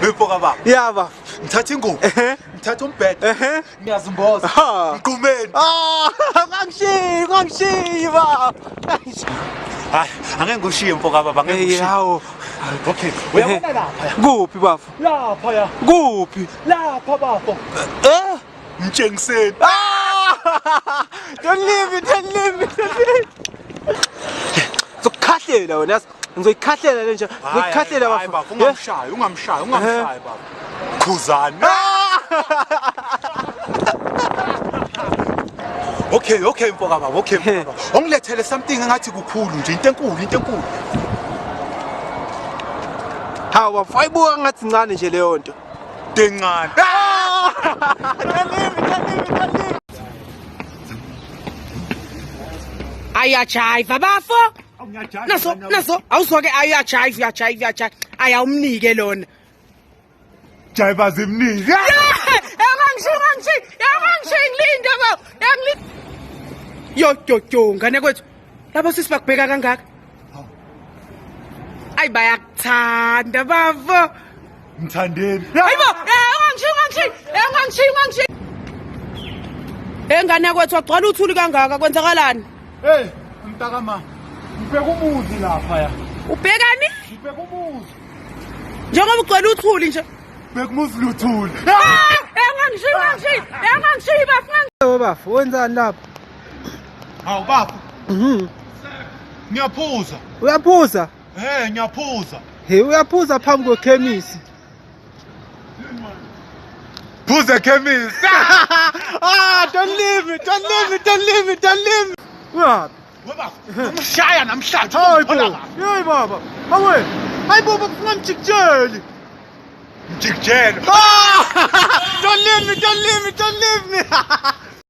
Mfo kababa. Ya baba. Ngithatha ingubo. Ngithatha umbhede. Ngiyazimboza. Ha. Mgqumeni. Ah, ungangishiyi, ungangishiyi baba. Hayi, angeke ngikushiye mfo kababa, angeke Hey, ngikushiye. hawu. Okay, uyabona lapha ya. Kuphi bafo? Lapha ya. Kuphi? Lapha bafo. Eh? Mtshengiseni. Ah! Don't leave me, don't leave me, don't leave me. Ngizokukhahlela wena yazi. Ngizoyikhahlela le nje. Ngizoyikhahlela Hayi bafo. bafo, ungamshayi, ungamshayi, ungamshayi bafo. Khuzani. Okay, okay mfo kababa, okay mfo kababa. Ongilethele something engathi kukhulu nje, into enkulu, into enkulu. Hawu bafo, ayibuka ngathi incane nje leyo nto. Into encane. Don't leave me, don't leave me, don't leave me. Ayajiva bafo. Naso naso awuzwake, ayajiva, uyajiva, uyajiva, ayawumnike lona. Jiva zimnike. Yangangishiyi, ungangishiyi, yangangishiyi, ngilinde bo, yangilinde. Yo yo yo, ngane kwethu. Labo sisi bakubheka kangaka. Ayi, bayakuthanda bafo. Mthandeni. Hayibo, ungangishiyi, ungangishiyi, ungangishiyi, ungangishiyi. Engane kwethu, wagcwala uthuli kangaka, kwenzakalani? Hey, mntakama. Ngibheka umuzi lapha ya. Ubhekani? Ngibheka umuzi. Njengoba ugcwele uthuli nje. Bheka umuzi luthuli. Ah, ungangishiyi, ungangishiyi, ungangishiyi bafo. Yebo bafo, wenzani lapho? Hawu bafo. Ngiyaphuza. Uyaphuza? Eh, ngiyaphuza. He, uyaphuza phambi kwekhemisi. Phuza ekhemisi. Ah, don't leave me, don't leave me, don't leave me, don't leave me. Uyaphi? Webafo, umshaya namhlanje. Hayi bo. Hey baba. Hawe. Hayi bo baba, ungamjikijeli. Mjikijelo. Ah! Don't leave me, don't leave me, don't leave me.